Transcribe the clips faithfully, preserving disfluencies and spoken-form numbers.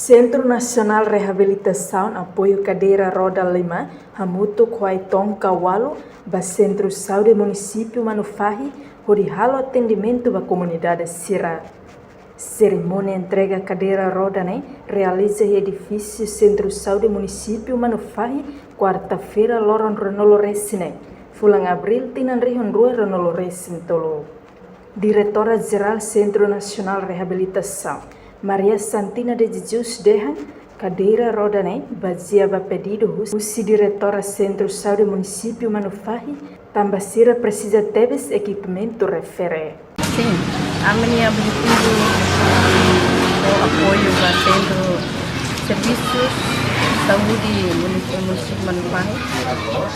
Sentru Nasionál Reabilitasaun apoiu kadeira roda lima hamutuk ho ai-tonka ualu ba Sentru Saúde Munisípiu Manufahi hodi halo atendimentu ba komunidade sira. Serimónia entrega kadeira roda ne'e realiza iha edifísiu Sentru Saúde Munisípiu Manufahi, kuarta-feira, loron ruanulu resin neen, fulan Abríl, tinan rihun rua ruanulu resin tolu. Diretora Jerál Sentru Nasionál Reabilitasaun, Maria Santina de Jesus, dehan kadeira roda ne'e bazeia ba pedidu hus-, husi diretora Sentru Saúde Munisípiu Manufahi, tanba sira presiza tebes ekipamentu refere. Sin, ami-nia objetivu fó apoiu ba Sentru Servisu Saúde Munis-, Munisípiu Manufahi,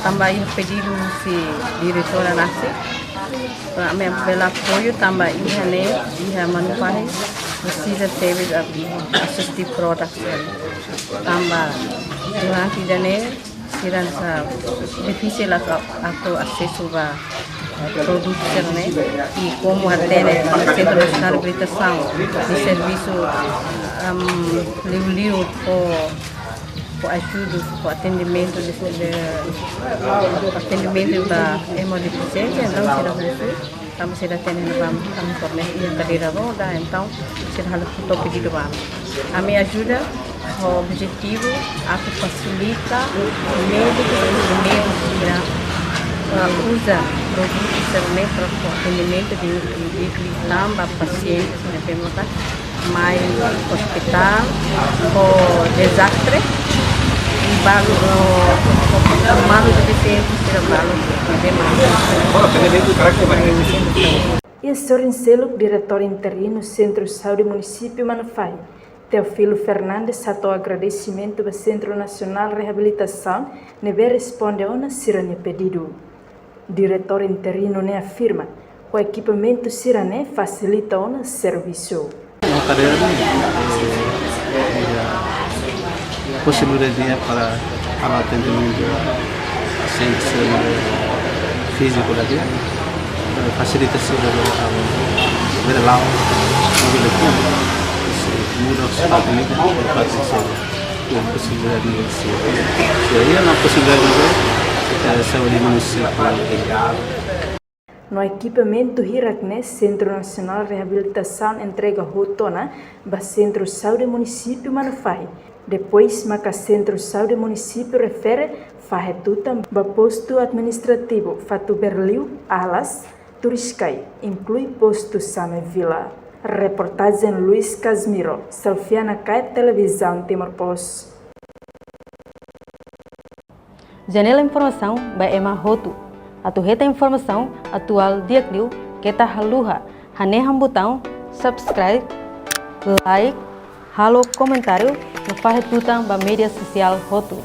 tanba iha pedidu husi diretora rasik. Ami bele apoiu tanba iha ne'e, iha Manufahi presiza tebes a-, assistive products. Tanba durante ida-ne'e sira hanesan difisil atu, atu asesu ba produtu sira-ne'e. I komu hatene Sentru Nasionál Reabilitasaun nia servisu, am, liuliu fó, fó ajuda, fó atendimentu de, de, atendimentu ba ema defisiente, entaun sira husu, tanba sira hatene ne'ebá ami torna iha kadeira roda, entaun sira halo fó pedidu ba ami. Ami ajuda ho objetivu atu fasilita médiku, enfermeiru sira, ah, uza produtu sira-ne'e para fó atendimentu di, di, di, tanba pasiente sira ne'ebé maka mai ospitál ho dezastre, i balu, oh, malu de pasiente sira balu ne'ebé maka. Iha sorin seluk, Diretór Interinu Sentru Saúde Munisípiu Manufahi, Teófilo Fernandes, hato'o agradesimentu ba Sentru Nasionál Reabilitasaun ne'ebé responde ona sira-nia pedidu. Diretór interinu ne'e afirma, ho ekipamentu sira-ne'e fasilita ona servisu. Uma cadeira, eh, eh, posibilidade para, para atendimentu sem ser fíziku lagi, eh, fasilita sira, eh, bele la'o, mobil itu, mudah sekali, tempat sira, posibilidade sira. Sira iha ona posibilidade, eh, saúde munisipál. No ekipamentu hirak-ne'e Sentru Nasionál Reabilitasaun entrega hotu ona ba Sentru Saúde Munisípiu Manufahi. Depois maka Sentru Saúde Munisípiu refere fahe tutan ba postu administrativu Fatuberliu, Alas, Turiscai, inklui postu Same Vila. Reportajen Luis Casimiro, Selfiana Kait, Televizaun Timor Post. Janela informasaun ba ema hotu. Atu hetan informasaun atuál di'ak liu, keta haluha hanehan butaun subscribe, like, halo komentáriu no fahe tutan ba média sosiál hotu.